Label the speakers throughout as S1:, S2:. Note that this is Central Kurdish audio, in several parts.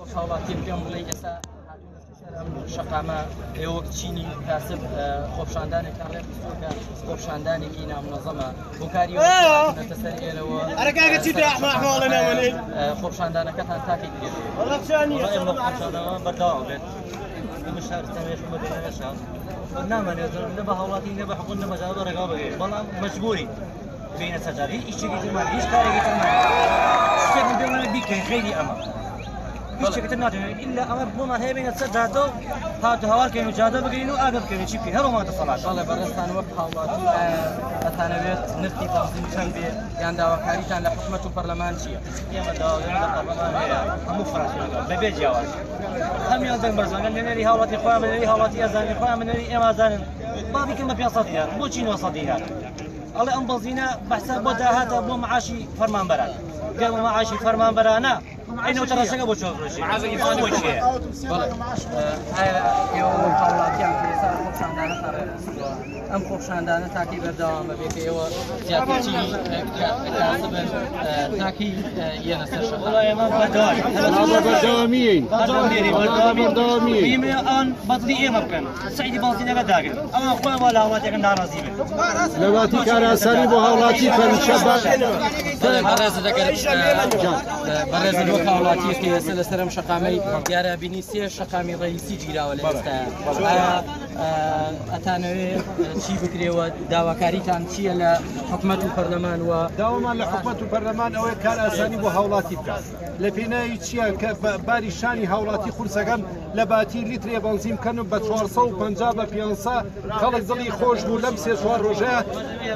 S1: وەک هاوڵاتیەک پێم بڵێ ئێستا هاتوونەتە سەر ئەم شەقامە، ئێوە وەک چینی کاسب خۆپیشاندانێکتان ڕێکخستووە کە خۆپیشاندانێکی نامنەزەمە، هۆکاری ئەوە چییە هاتوونەتە سەر ئێرەوە خۆپیشاندانەکەتان تاکەی درێژە؟
S2: وەڵا ئێمە خۆپیشاندانمان بەردەوام بێت، ئێمە شارستانیش و مەدەنیانەشە، نامانەوێت زەرەر نە بە هاوڵاتی نە بە حکومەت نە بە جادە ڕێگا بگرین، بەڵام مەجبورین بێینە سەر جادە، هیچ ئیشێکی ترمان هیچ کارێکی ترمان شتێکمان پێمان بیکەین غەیری ئەمە هیچ شتێکی تر ناتوانین ئیلا ئەمە بۆمان هەیە بێینە سەر جادە و هات و هاوار کەین و جادە بگرین و ئاگە بکەین و چی بکەین هەر ئەومان دەسەڵات.
S1: بەڵێ بەڕێزتان وەک هاوڵاتی ئایا ئەتانەوێت نرخی بەنزین چەند بێ یان داواکاریتان لە حکومەت و پەرلەمان چییە؟
S2: ئێمە داواکاری لە پەرلەمان هەیە هەموو فراکسیۆنەکان بەبێ جیاوازی هەموویان دەنگ بەرزانن نوێنەری هاوڵاتی خۆیان بە نوێنەری هاوڵاتی ئەزانن خۆیان بە نوێنەری ئێمە ئەزانن با بیکەن بە 500 دینار بۆچی 900 دینار ئەڵێ ئەم بەنزینە بەحساب بۆ داهاتە بۆ معاشی فەرمانبەران گەر بۆ معاشی فەرمانبەرانە ئەی نەوتە ڕەشەکە بۆ چۆن فرۆشی بۆ چییە؟
S1: بەڵێ ئایا ئێوە وەک هاوڵاتیان کە ئێستا ئەم خۆپیشاندانەتان ڕێکخستووە ئەم خۆپیشاندانە تاکەی بەردەوامە بێ کە ئێوە زیاتر چینی کاسبن تاکەی یەنە سەر شەقام؟
S2: وەڵا ئێمە بەردەوامی
S3: بەردەوامیین
S2: بەردەوامی ئەوان بەدڵی ئێمە بکەن سعری بەنزینەکە داگرن ئەوان خۆیان وا لە هاوڵاتیەکە ناڕازی بن
S3: لە باتی کارئاسانی بۆ هاوڵاتی پەرچە
S1: بەڕێزت ئەگەر بەڕێزت وەک هاوڵاتیەک کە ئێستا لەسەر ئەم شەقامەی دیارە بینی سێ شەقامی ڕئیسی گیراوە لە ئێستا ئایا ئەتانەوێ چی بکرێەوە داواکاریتان چییە لە حکومەت و پەرلەمان وە؟
S3: داوامان لە حکومەت و پەرلەمان ئەوەیە کار ئاسانی بۆ هاوڵاتی بکات لە پێناوی چییە کە باری شانی هاوڵاتی قورسەکان لە باتی لیترێ بەنزین بکەن و بە 450 بە 500 خەڵک دڵی خۆش بوو لەم سێ چوار ڕۆژەیە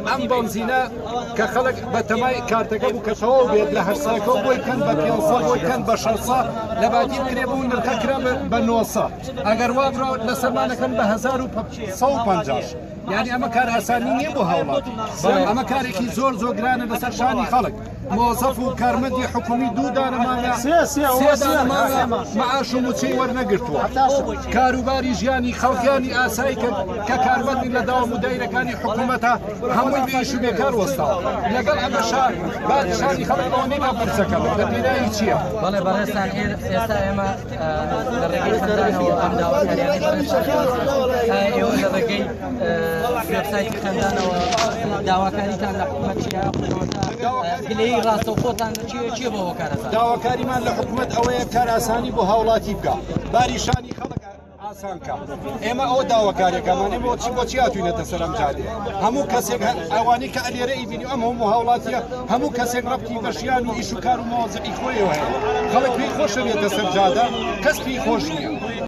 S3: ئەم بەنزینە کە خەڵک بە تەمای کارتەکە بوو کە تەواو بێت لە هەرساکە بۆی کەن بە 500 بۆی کەن بە 600 لە باتی بکرێ بوو نرخە کرا بە 900 ئەگەر وا بڕا لەسەرمانەکەن بە 1150. یعنی ئەمە کار ئاسانی نییە بۆ هاوڵاتی، ئەمە کارێکی زۆر زۆر گرانە لەسەر شانی خەڵک. مۆزەف و کارمەندی حکومی دوو دانە مانگە سێ دانە مانگە معاش و موچەی وەرنەگرتووە. کاروباری ژیانی خەڵکانی ئاسایی کە کارمەندی لە داوام و دایرەکانی حکوومەتە هەمووی بێ ئیش و بێکار وەستاوە. لەگەڵ ئەمەشا باری شانی خەڵک ئەوەندەی کە قورسەکەنەوە لە پێناوی چییە؟
S1: بەڵێ بەڕێزتان ئێستا ئێمە لە ڕێگەی خەندانەوە ئەم داواکاریانەی بەڕێزتان ئێوە لە ڕێگەی وێبسایتی خەندانەوە داواکاریتان لە حکومەت چییە؟ گلەیی ڕاستەوخۆتان چییە بۆ هۆکارەکان؟
S3: داواکاریمان لە حکومەت ئەوەیە کارئاسانی بۆ هاوڵاتی بکە، باری شانی خەڵک ئاسان کە. ئێمە ئەوە داواکاریەکەمان، ئێمە بۆچی بۆچی هاتوینەتە سەر ئەم جادەیە؟ هەموو کەسێک ئەوانەی کە ئەلێرە ئیبینی ئەم هەموو هاوڵاتیە هەموو کەسێک ڕەبتی بە ژیان و ئیش و کار و مەوازعی خۆیەوە هەیە. خەڵک پێی خۆشە بێتە سەر جادە، کەس پێی خۆش نییە.